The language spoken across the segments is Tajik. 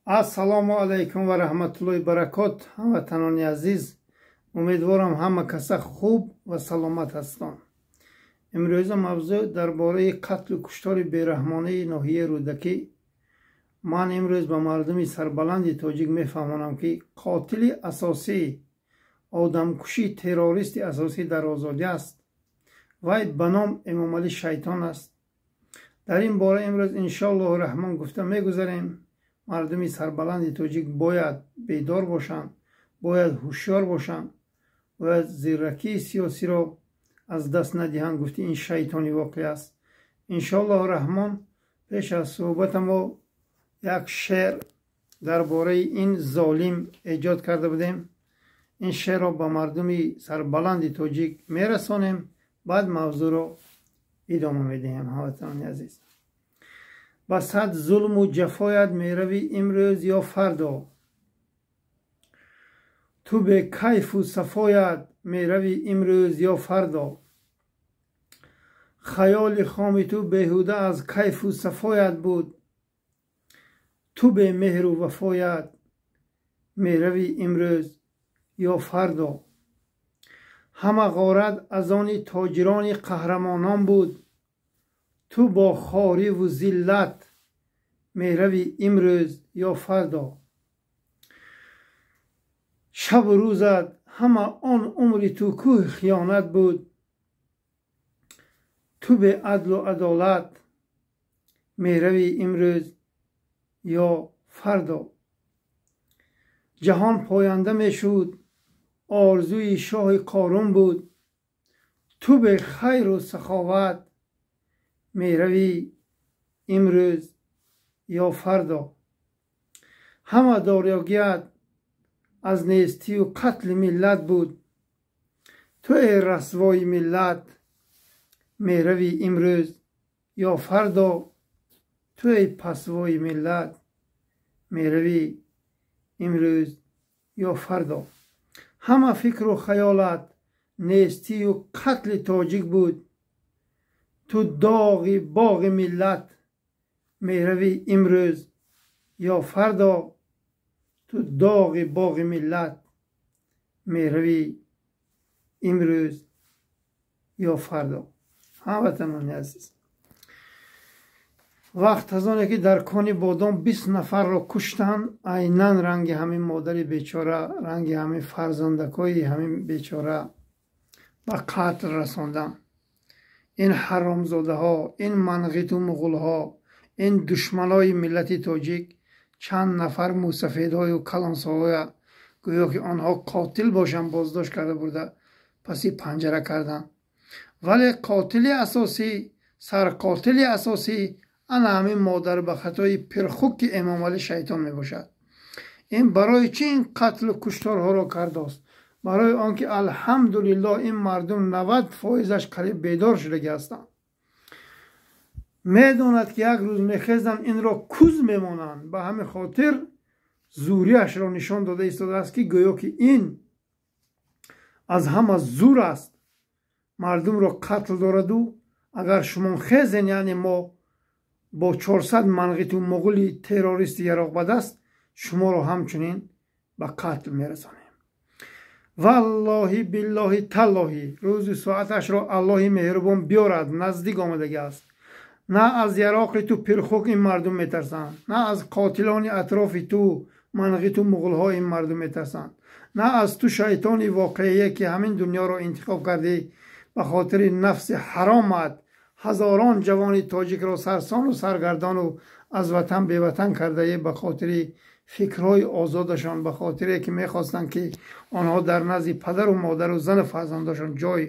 Ассалому алайкум ва раҳматуллоҳи баракот, ҳамватанони азиз. Умедворам, ҳама каса хуб ва саломат ҳастон. Имрӯза мавзӯъ дар бораи қатлу куштори бераҳмонаи ноҳияи Рӯдакӣ. Ман имрӯз ба мардуми сарбаланди тоҷик мефаҳмонам, ки қотили асосӣ, одамкуши, террористи асосӣ дар озодӣ аст. Вай ба ном Эмомалӣ Шайтон аст. Дар ин бора имрӯз, иншоаллоҳу раҳмон, гуфта мегузарем. Мардуми сарбаланди тоҷик бояд бедор бошанд, бояд ҳушёр бошанд, бояд зиракии сиёсиро аз даст надиҳанд. Гуфти ин шайтони воқеъ аст. Иншоаллоҳу раҳмон, пеш аз суҳбата мо як шеър дар бораи ин золим эҷод карда будем. Ин шеърро ба мардуми сарбаланди тоҷик мерасонем, баъд мавзӯъро идома медиҳем. Ҳамватанони азиз, ба сад зулму ҷафоят меравӣ имрӯз ё фардо, ту бе кайфу сафоят меравӣ имрӯз ё фардо. Хаёли хоми ту беҳуда аз кайфу сафоят буд, ту бемеҳру вафоят меравӣ имрӯз ё фардо. Ҳама ғорат аз они тоҷирони қаҳрамонон буд, ту бо хориву зиллат меравӣ имрӯз ё фардо. Шабу рӯзат ҳама он умри ту кӯҳи хиёнат буд, ту беадлу адолат меравӣ имрӯз ё фардо. Ҷаҳон поянда мешуд, орзуи шоҳи Қорун буд, ту бехайру саховат меравӣ имрӯз ё фардо. Ҳама дорогият аз нестию қатли миллат буд, ту э расвои миллат меравӣ имрӯз ё фардо. Ту эй пасвои миллат меравӣ имрӯз ё фардо. Ҳама фикру хаёлат нестию қатли тоҷик буд, ту доғи боғи миллат меравӣ имрӯз ё фардо. Ту доғи боғи миллат меравӣ имрӯз ё фардо. Ҳамватанони азиз, вақт аз оне ки дар Кони Бодом 20 нафарро куштанд, айнан ранги ҳамин модари бечора, ранги ҳамин фарзандакҳои ҳамин бечора ба қатл расонданд. Ин ҳаромзодаҳо, ин манғиту муғулҳо, ин душманои миллати тоҷик чанд нафар мӯсафедҳою калонсолҳоя, гӯё ки онҳо қотил бошанд, боздошт карда бурда паси панҷара карданд. Вале қотили асосӣ, сарқотили асосӣ ана ҳамин модар ба хатои пирхуки Эмомалӣ Шайтон мебошад. Ин барои чӣ ин қатлу кушторҳоро кардост? Барои он ки, алҳамдулиллоҳ, ин мардум 90 фоизаш қариб бедор шудагӣ ҳастанд. Медонад, ки як рӯз мехезанд, инро куз мемонанд. Ба ҳамин хотир зӯрияшро нишон дода истодааст, ки гӯё ки ин аз ҳама зур аст, мардумро қатл дораду агар шумо хезен, яъне мо бо 400 манғиту муғули террористи яроқ ба даст шуморо ҳамчунин ба қатл мерасонем. Валлоҳи, биллоҳи, таллоҳи, рӯзи соаташро Аллоҳи меҳрубон биёрад, наздик омадагӣ аст. На аз яроқи ту, пирхук, ин мардум метарсанд, на аз қотилони атрофи ту, манғиту муғулҳо, ин мардум метарсанд, на аз ту, шайтони воқеие, ки ҳамин дунёро интихоб кардӣ, ба хотири нафси ҳаромат ҳазорон ҷавони тоҷикро сарсону саргардону аз ватан беватан кардае, ба хотири фикрҳои озодашон, ба хотире ки мехостанд, ки онҳо дар назди падару модару зану фарзандошон ҷой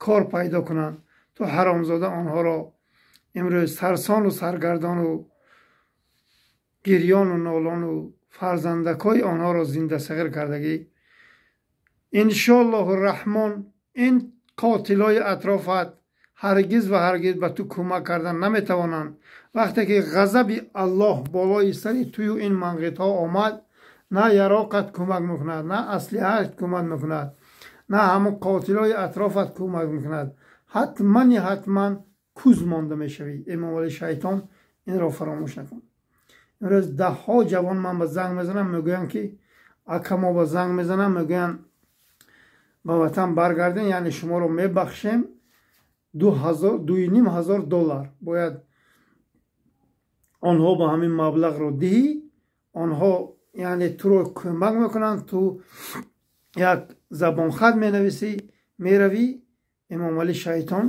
кор пайдо кунанд. Ту, ҳаромзода, онҳоро имрӯз сарсону саргардону гирёну нолону фарзандакҳои онҳоро зиндасағир кардагӣ. Иншоаллоҳу раҳмон, ин қотилҳои атрофат ҳаргиз ва ҳаргиз ба ту кӯмак кардан наметавонанд. Вақте ки ғазаби Аллоҳ болои сари тую ин манғитҳо омад, на яроқат кӯмак мекунад, на аслиҳаат кӯмак мекунад, на ҳамон қотилҳои атрофат кӯмак мекунад. Ҳатмани ҳатман куз монда мешавӣ, Эмомалӣ Шайтон, инро фаромӯш накун. Имрӯз даҳҳо ҷавон ман ба занг мезанам, мегӯянд ки ака, мо ба занг мезанам, мегӯянд ба ватан баргардем, яъне шуморо мебахшем, 2,5 ҳазор доллар бояд онҳо ба ҳамин маблағро диҳӣ. Онҳо яъне туро кӯмак мекунанд, ту як забонхат менависӣ, меравӣ, Эмомалӣ шайтон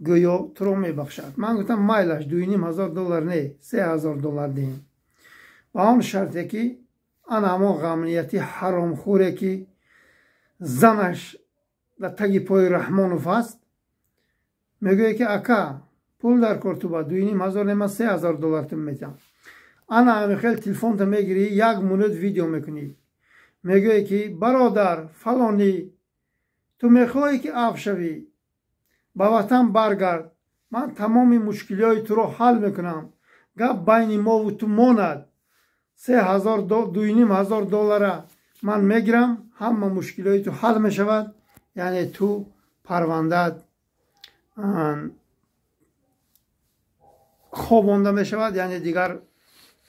гӯё туро мебахшад. Ман гуфтам, майлаш, 2,5 ҳазор доллар не, 3000 доллар диҳем, ба он шарте ки ана ҳамон ғамнияти ҳаромхӯре, ки занаш дар таги пои Раҳмонов аст, мегӯяд ки ака, пул дар кор, ту ба 2,5 ҳазор не, ман 3000 доллар ту метиҳам. Ана ҳамин хел телефонта мегирӣ, як минут видео мекунӣ, мегӯе ки бародар фалонӣ, ту мехоҳӣ ки афв шавӣ, ба ватан баргард, ман тамоми мушкилиҳои туро ҳал мекунам, гап байни мову ту монад, 3000, 2,5 ҳазор доллара ман мегирам, ҳама мушкилиҳои ту ҳал мешавад, яъне ту парвандаат хобонда мешавад, яъне дигар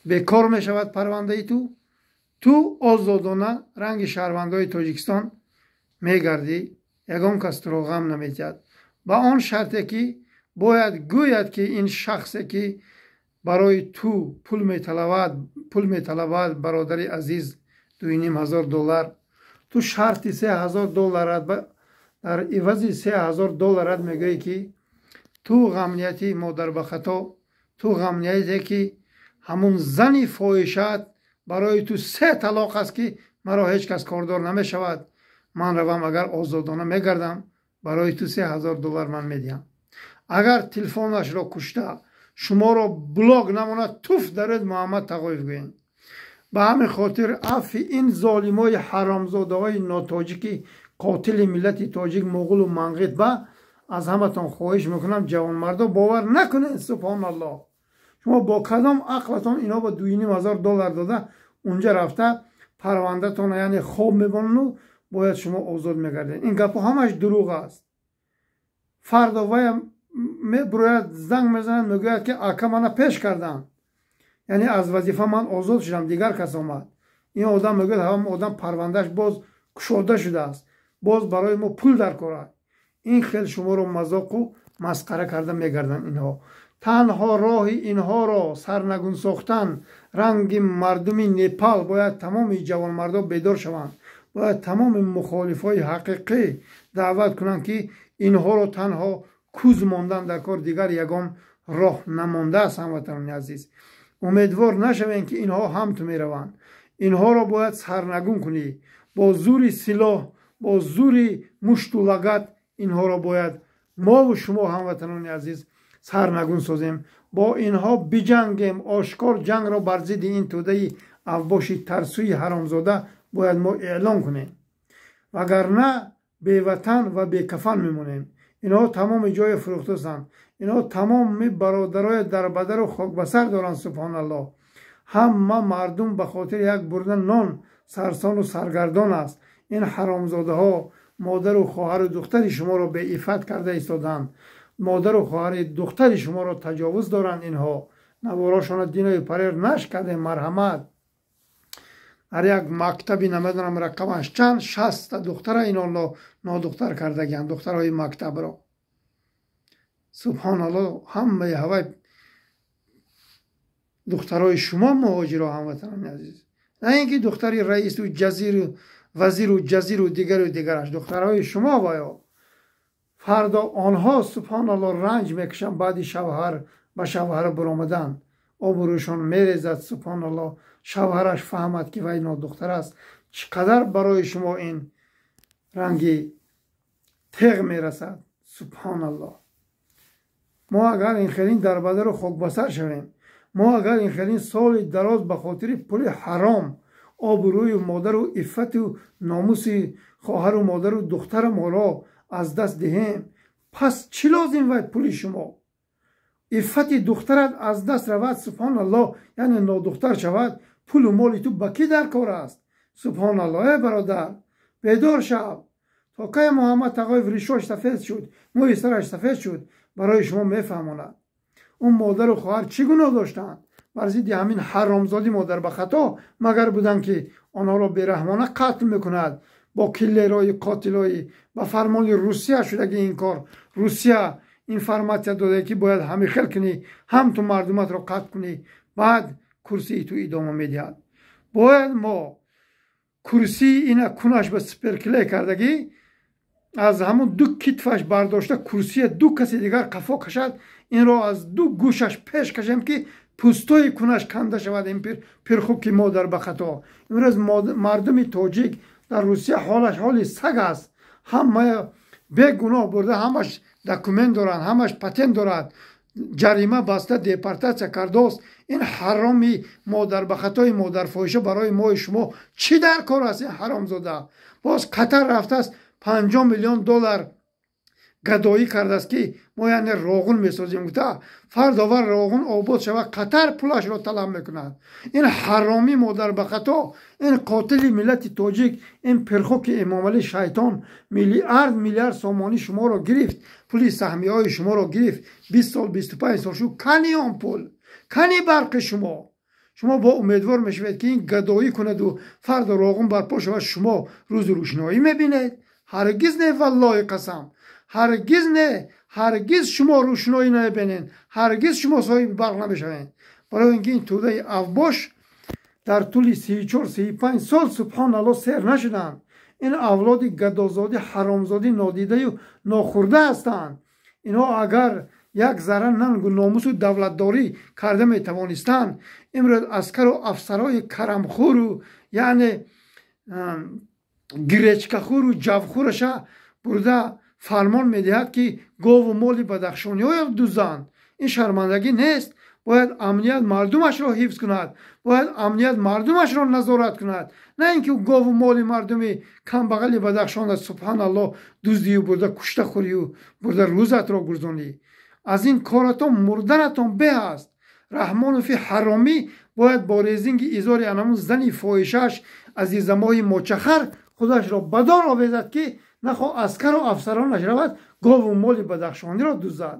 бекор мешавад парвандаи ту, ту озодона ранги шаҳрвандои Тоҷикистон мегардӣ, ягон кас туро ғам наметиҳад. Ба он шарте ки бояд гӯяд ки ин шахсе ки барои ту пул металабад, бародари азиз, 2,5 ҳазор доллар, ту шарти 3000 долларат, дар ивази 3000 долларат мегӯӣ ки ту ғамнияти модарбахато, ту ғамнияте ки ҳамун зани фоҳишаат барои ту се талоқ аст, ки маро ҳеҷ кас кордор намешавад, ман равам агар озодона мегардам, барои ту 3000 доллар ман медиҳам. Агар телефонашро кушта шуморо блок намонад, туф даред Муҳаммад Тағоев гӯем. Ба ҳамин хотир афви ин золимои ҳаромзодаҳои нотоҷики қотили миллати тоҷик, муғулу манғит ба аз ҳаматон хоҳиш мекунам, ҷавонмардо, бовар накунед. Субҳоналлоҳ, шумо бо кадом ақлатон ино ба 2,5 ҳазор доллар дода, унҷа рафта парвандатона яъне хоб мебонану бояд шумо озод мегардед? Ин гапҳо ҳамаш дурӯғ аст. Фардо вая мебурояд, занг мезанад, мегӯяд ки ака, мана пеш кардам, яъне аз вазифа ман озод шудам, дигар кас омад. Ин одам мегӯяд, ҳам одам парвандааш боз кушода шудааст, боз барои мо пул дар кор аст. Ин хел шуморо мазоқу масхара карда мегарданд инҳо. Танҳо роҳи инҳоро сарнагун сохтан ранги мардуми Непал бояд тамоми ҷавонмардо бедор шаванд, бояд тамоми мухолифҳои ҳақиқӣ даъват кунанд, ки инҳоро танҳо куз мондан дар кор, дигар ягон роҳ намондааст. Ҳамватанони азиз, умедвор нашавем, ки инҳо ҳамту мераванд. Инҳоро бояд сарнагун кунӣ бо зури силоҳ, бо зури мушту лагат. Инҳоро бояд мову шумо, ҳамватанони азиз, сарнагун созем, бо инҳо биҷангем. Ошкор ҷангро бар зидди ин тӯдаи авбоши тарсӯи ҳаромзода бояд мо эълон кунем, вагарна беватан ва бекафан мемонем. Инҳо тамоми ҷое фурӯхтастанд, инҳо тамоми бародарои дарбадару хокбасар доранд. Субҳоналлоҳ, ҳама мардум ба хотири як бурда нон сарсону саргардон аст. Ин ҳаромзодаҳо модару хоҳару духтари шуморо беиффат карда истоданд, модару хоҳари духтари шуморо таҷовуз доранд. Инҳо наворошона динои парер нашр кардем, марҳамат. Дар як мактаби намедонам рақамаш чанд, 60-та духтара ино нодухтар кардагианд, духтарҳои мактабро. Субҳоналлоҳ, ҳамаи ҳавай духтарҳои шумо муҳоҷиро, ҳамватанони азиз, на ин ки духтари раису ҷазиру вазиру ҷазиру дигару дигараш, духтарҳои шумо ваё фардо онҳо, субҳоналлоҳ, ранҷ мекашанд. Баъди шавҳар ба шавҳар буромадан обрӯшон мерезад. Субҳоналлоҳ, шавҳараш фаҳмад, ки вай нодухтар аст, чӣ қадар барои шумо ин ранги теғ мерасад. Субҳоналлоҳ, мо агар ин хелин дарбадару хокбасар шавем, мо агар ин хелин соли дароз ба хотири пули ҳаром обрӯю модару иффату номуси хоҳару модару духтара моро аз даст диҳем, пас чӣ лозим вай пули шумо? Иффати духтарат аз даст равад, субҳоналлоҳ, яъне нодухтар шавад, пулу моли ту ба кӣ дар кор аст? Субҳоналлоҳ, э бародар, бедор шав. То кай? Муҳаммад Тағоев ришош сафед шуд, мӯи сараш сафед шуд, барои шумо мефаҳмонад. Он модару хоҳар чӣ гуноҳ доштанд? Бар зидди ҳамин ҳаромзодӣ модар ба хато магар буданд, ки онҳоро бераҳмона қатл мекунад бо киллерои қотилои ба фармони Русия шудаги ин кор. Русия информатсия додае, ки бояд ҳамин хел кунӣ, ҳам ту мардуматро қатл кунӣ, баъд курсии ту идома медиҳад. Бояд мо курсии ина кунаш ба суперклей кардагӣ аз ҳамон ду китфаш бардошта, курсия ду каси дигар қафо кашад, инро аз ду гӯшаш пеш кашем, ки пӯстои кунаш канда шавад. Ин пирхуки модар ба хато. Имрӯз мардуми тоҷик дар Русия ҳолаш ҳоли саг аст. Ҳама бегуноҳ бурда, ҳамаш документ доранд, ҳамаш патент дорад, ҷарима баста, депортатсия кардааст. Ин ҳароми модар ба хатои модарфоҳиша барои мои шумо чӣ дар кор аст? Ин ҳаромзода боз Қатар рафтааст, 50 миллион доллар гадоӣ кардааст, ки мо яъне Роғун месозем гуфта. Фардовар Роғун обод шавад, Қатар пулашро талаб мекунад. Ин ҳаромӣ модар ба хато, ин қотили миллати тоҷик, ин пирхоки Эмомалӣ шайтон миллиард миллиард сомонӣ шуморо гирифт, пули саҳмияҳои шуморо гирифт. 20 сол, 25 сол шуд, кани он пул, кани барқи шумо? Шумо бо умедвор мешавед, ки ин гадоӣ кунаду фардо Роғун барпо шавад, шумо рӯзи рӯшноӣ мебинед? Ҳаргиз не, валлоҳи қасам, ҳаргиз не, ҳаргиз шумо рӯшноӣ намебинед, ҳаргиз шумо соҳиби барқ намешавед. Барои ин ки ин тӯдаи авбош дар тӯли 34-35 сол, субҳоналло, сер нашуданд. Ин авлоди гадозодӣ, ҳаромзодӣ, нодидаю нохӯрда ҳастанд. Инҳо агар як зарра нангу номусу давлатдорӣ карда метавонистанд, имрӯз аскару афсарои карамхӯру, яъне гречкахӯру ҷавхӯраша бурда фармон медиҳад, ки гову моли бадахшониҳоя дузанд. Ин шармандагӣ нест? Бояд амният мардумашро ҳифз кунад, бояд амният мардумашро назорат кунад, на ин ки гову моли мардуми камбағали Бадахшона, субҳаналло, дуздию бурда кушта хӯрию бурда рӯзатро гурзонӣ. Аз ин коратон мурданатон беҳ аст. Раҳмонофи ҳаромӣ бояд бо резинги изори анамун зани фоҳишааш Азизамоҳи мочахар худашро ба дор овезад, ки нахоҳ аскару афсаронаш равад, гову моли бадахшониро дузад.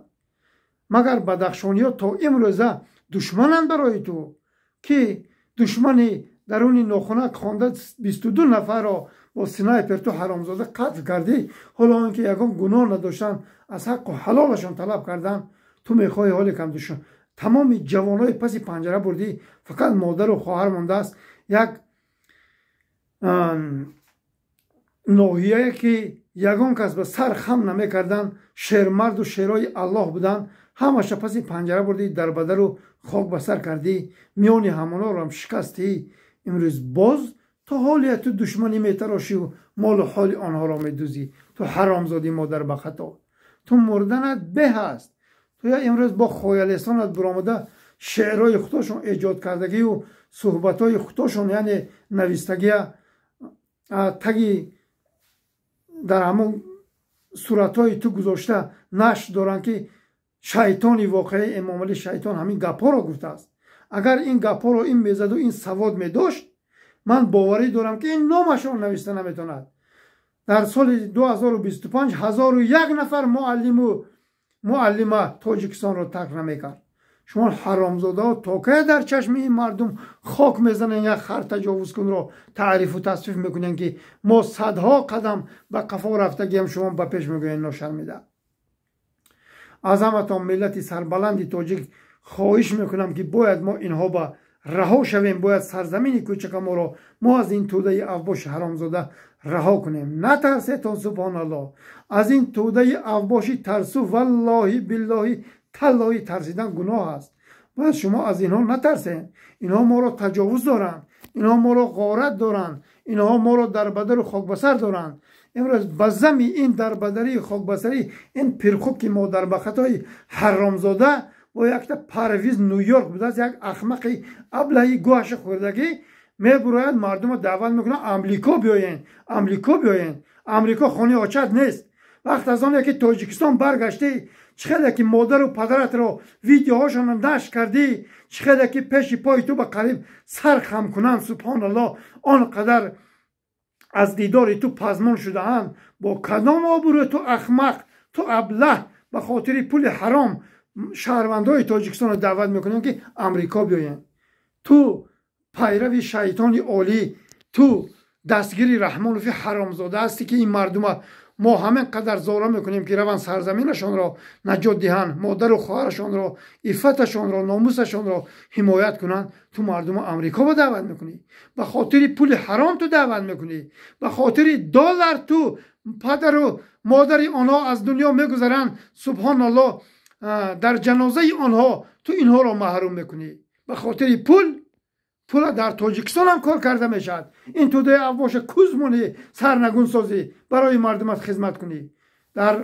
Магар бадахшониҳо то имрӯза душмананд барои ту, ки душмани даруни нохунак хонда 22 нафарро бо снайпер ту ҳаромзода қатл кардӣ, ҳоло он ки ягон гуноҳ надоштанд, аз ҳаққу ҳалолашон талаб карданд. Ту мехоҳӣ ҳоле кам душман тамоми ҷавонҳои паси панҷара бурдӣ, фақат модару хоҳар мондааст. Як ноҳияе ки ягон кас ба сар хам намекарданд, шермарду шерои Аллоҳ буданд, ҳамаша паси панҷара бурдӣ, дарбадару хок ба сар кардӣ, миёни ҳамонорам шикастӣ. Имрӯз боз то ҳолия ту душманӣ метарошиву молу ҳоли онҳоро медузӣ. Ту ҳаромзодӣ модар ба хато, ту мурданат беҳ аст. Ту я имрӯз бо хоялестонат буромада, шеърҳои худошон эҷод кардагию суҳбатҳои худошон, яъне навистагия, таги дар ҳамон суратҳои ту гузошта нашр доранд, ки шайтони воқеӣ Эмомалӣ шайтон ҳамин гапҳоро гуфтааст. Агар ин гапҳоро ин мезаду ин савод медошт, ман боварӣ дорам, ки ин номашро нависта наметавонад. Дар соли 2025 1001 нафар муаллиму муаллима Тоҷикистонро тарк намекард. Шумо ҳаромзодаҳо то кай дар чашми ин мардум хок мезанен? Як хар таҷовузкунро таърифу тасвиф мекунем, ки мо садҳо қадам ба қафо рафтагиам, шумо ба пеш мегӯем. Ношармида, аз ҳаматон, миллати сарбаланди тоҷик, хоҳиш мекунам, ки бояд мо инҳо ба раҳо шавем, бояд сарзамини кӯчака моро мо аз ин тӯдаи авбоши ҳаромзода раҳо кунем. Натарсетон, субҳоналлоҳ, аз ин тӯдаи авбоши тарсу. Валлоҳи, биллоҳи, таллоҳи, тарсидан гуноҳ аст. Бояд шумо аз инҳо натарсед. Инҳо моро таҷовуз доранд, инҳо моро ғорат доранд, инҳо моро дарбадару хокбасар доранд. Имрӯз ба зами ин дарбадарии хокбасарӣ ин пирхуки модарбахатои ҳаромзода бо якта Парвиз Ню-Йорк будааст, як ахмақи аблаҳи гӯҳаша хӯрдагӣ мебурояд, мардумро даъват мекунад: «Амрико биёен, Амрико биёен». Амрико хонаи очат нест. Вақт аз оне ки Тоҷикистон баргаштӣ, чӣ хеле ки модару падаратро видеоҳошонро нашр кардӣ, чӣ хеле ки пеши пои ту ба қариб сар хам кунанд, субҳоналлоҳ, он қадар аз дидори ту пазмон шудаанд. Бо кадом обрӯ ту ахмақ, ту аблаҳ, ба хотири пули ҳаром Шаҳрвандои Тоҷикистонро даъват мекунем, ки Амрико биёянд. Ту пайрави шайтони олӣ, ту дастгири Раҳмонови ҳаромзода ҳастӣ, ки ин мардума мо ҳамин қадар зора мекунем, ки раванд сарзаминашонро наҷот диҳанд, модару хоҳарашонро, иффаташонро, номусашонро ҳимоят кунанд. Ту мардумо Амрико ба даъват мекунӣ, ба хотири пули ҳаром ту даъват мекунӣ, ба хотири доллар. Ту падару модари онҳо аз дунё мегузаранд, субҳоналлоҳ, дар ҷанозаи онҳо ту инҳоро маҳрум мекунӣ ба хотири пул. Пула дар Тоҷикистон ҳам кор карда мешавад. Ин тӯдаи авбоша куз монӣ, сарнагун созӣ, барои мардумат хизмат кунӣ. Дар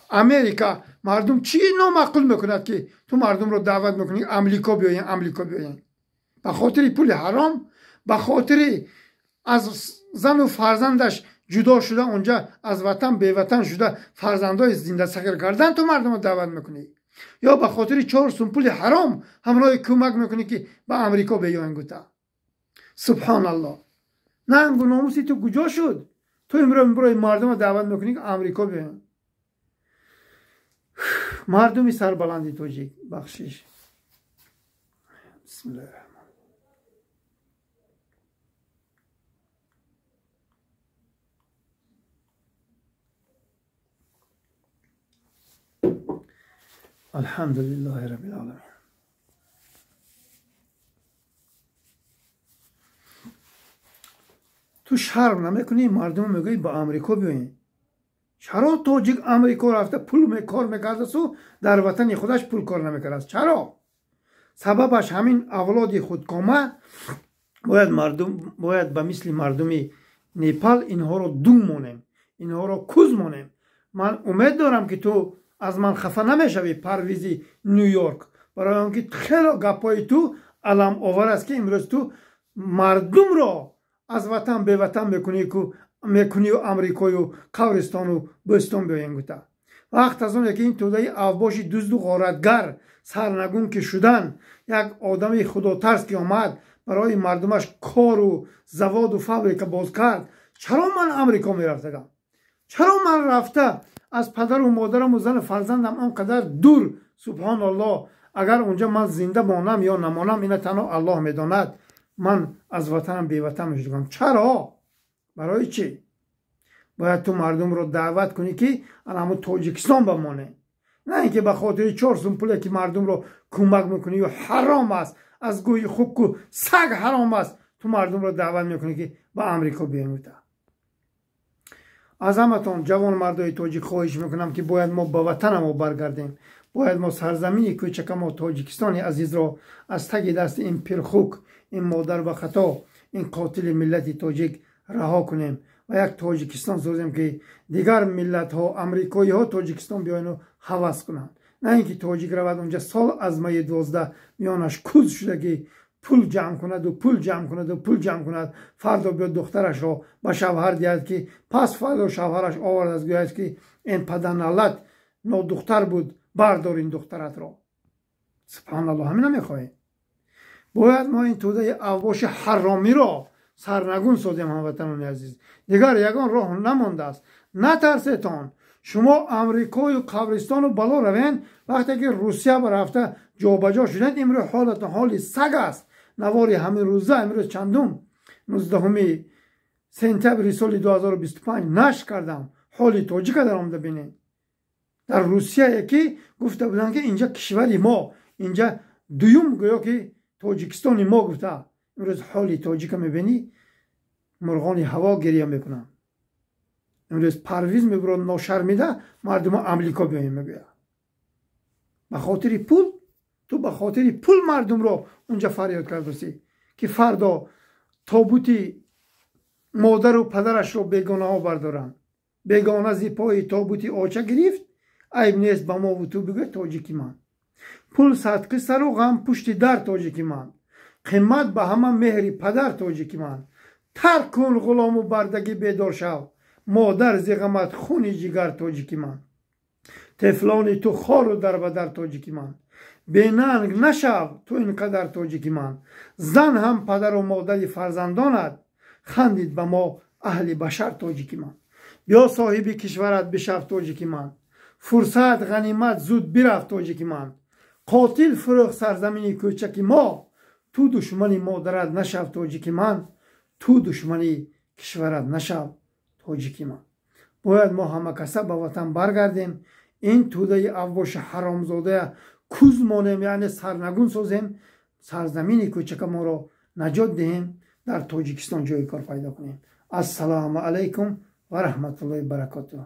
Америка мардум чӣ номаъқул мекунад, ки ту мардумро даъват мекунӣ Амрико биёен, Амрико биёен, ба хотири пули ҳаром, ба хотири аз зану фарзандаш ҷудо шуда, онҷа аз ватан беватан шуда, фарзандои зинда сағир кардан ту мардумро даъват мекунӣ, ё ба хотири 4 сум пули ҳаром ҳамроҳи кӯмак мекунӣ, ки ба Амрико биёен гута. Субҳоналлоҳ, нангу номуси ту куҷо шуд? Ту имрӯз барои мардумро даъват мекунӣ, ки Амрико биёен. Мардуми сарбаланди тоҷик, бахшиш. Бисмиллаҳи раҳмон. Алҳамдулиллаҳи раббил оламин. Ту шарм намекунӣ, мардум мегӯӣ ба Амрико биёен. Чаро тоҷик Амрико рафта пул кор мекардасу дар ватани худаш пул кор намекардааст? Чаро? Сабабаш ҳамин авлоди худкома. Бояд мардум, бояд ба мисли мардуми Непал инҳоро дум монем, инҳоро куз монем. Ман умед дорам, ки ту аз ман хафа намешавӣ, Парвизи Ню-Йорк, барои он ки хело гапҳои ту аламовар аст, ки имрӯз ту мардумро аз ватан беватан мекунию Амрикою қабристону бӯстон биёен гута. Вақт аз оне ки ин тӯдаи авбоши дузду ғоратгар сарнагун ки шудан, як одами худотарс ки омад, барои мардумаш кору заводу фабрика боз кард, чаро ман Амрико мерафтагам? Чаро ман рафта аз падару модараму зану фарзандам он қадар дур? Субҳоналлоҳ, агар онҷа ман зинда монам ё намонам, ина танҳо Аллоҳ медонад. Ман аз ватанам беватан мешудам. Чаро? Барои чӣ? Бояд ту мардумро даъват кунӣ, ки ана ҳамун Тоҷикистон бамоне, на ин ки ба хотири 4 сум пуле ки мардумро кӯмак мекунӣ, ё ҳаром аст, аз гӯи хуку саг ҳаром аст, ту мардумро даъват мекунӣ, ки ба Амрико биёмута. Аз ҳаматон, ҷавонмардои тоҷик, хоҳиш мекунам, ки бояд мо ба ватанамо баргардем. Бояд мо сарзамини кӯчакамо Тоҷикистони азизро аз таги дасти ин пирхук, ин модар ба хато, ин қотили миллати тоҷик раҳо кунем ва як Тоҷикистон созем, ки дигар миллатҳо, амрикоиҳо Тоҷикистон биёяну ҳавас кунанд, на ин ки тоҷик равад онҷа сол аз майи 12 миёнаш куз шуда, ки пул ҷамъ кунаду пул ҷамъ кунаду пул ҷамъ кунад, фардо биёд духтарашро ба шавҳар диҳад, ки пас фардо шавҳараш овардааст, гӯяд, ки ин паданалат нодухтар буд, бардор ин духтаратро. Субҳоналлоҳ, ҳамина мехоҳем. Бояд мо ин тӯдаи авбоши ҳаромиро сарнагун созем, ҳамватанони азиз. Дигар ягон роҳ намондааст. Натарсетон, шумо Амрикою қабристону бало равен. Вақте ки Русия ба рафта ҷобаҷо шудед, имрӯз ҳолатон ҳоли саг аст. Навори ҳамин рӯза, имрӯз чандум, 19 сентябри соли 2025 нашр кардам. Ҳоли тоҷика дар омада бинед. Дар Русияе ки гуфта буданд, ки инҷа кишвари мо, инҷа дуюм гӯё ки Тоҷикистони мо гуфта, имрӯз ҳоли тоҷика мебинӣ, мурғони ҳаво гиря мекунанд. Имрӯз Парвиз мебурад ношармида, мардумо Амрико биёем мегӯяд. Ба хотири пул, ту ба хотири пул мардумро унҷа фарёд кардасӣ, ки фардо тобути модару падарашро бегонаҳо бардоранд. Бегона зипои тобути оча гирифт, айб нест ба мову ту бигӯ тоҷики ман. Пул садқи сару ғам пушти дар тоҷики ман. Қимат ба ҳама меҳри падар тоҷики ман. Тарк кун ғулому бардагӣ, бедор шав, модар зи ғамат хуни ҷигар тоҷики ман. Тефлони ту хору дарбадар тоҷики ман. Бенанг нашав ту ин қадар тоҷики ман. Зан ҳам падару модари фарзандонат, хандид ба мо аҳли башар тоҷики ман. Биё соҳиби кишварат бишав тоҷики ман. Фурсат ғанимат, зуд бирафт, тоҷики ман. Қотил фурӯхт сарзамини кӯчаки мо. Ту душмани модарат нашав, тоҷики ман, ту душмани кишварат нашав, тоҷики ман. Бояд мо ҳамакаса ба ватан баргардем, ин тӯдаи авбоши ҳаромзодая куз монем, яъне сарнагун созем, сарзамини кӯчака моро наҷот диҳем, дар Тоҷикистон ҷои кор пайдо кунем. Ассалому алайкум ва раҳматуллоҳи баракотуҳ.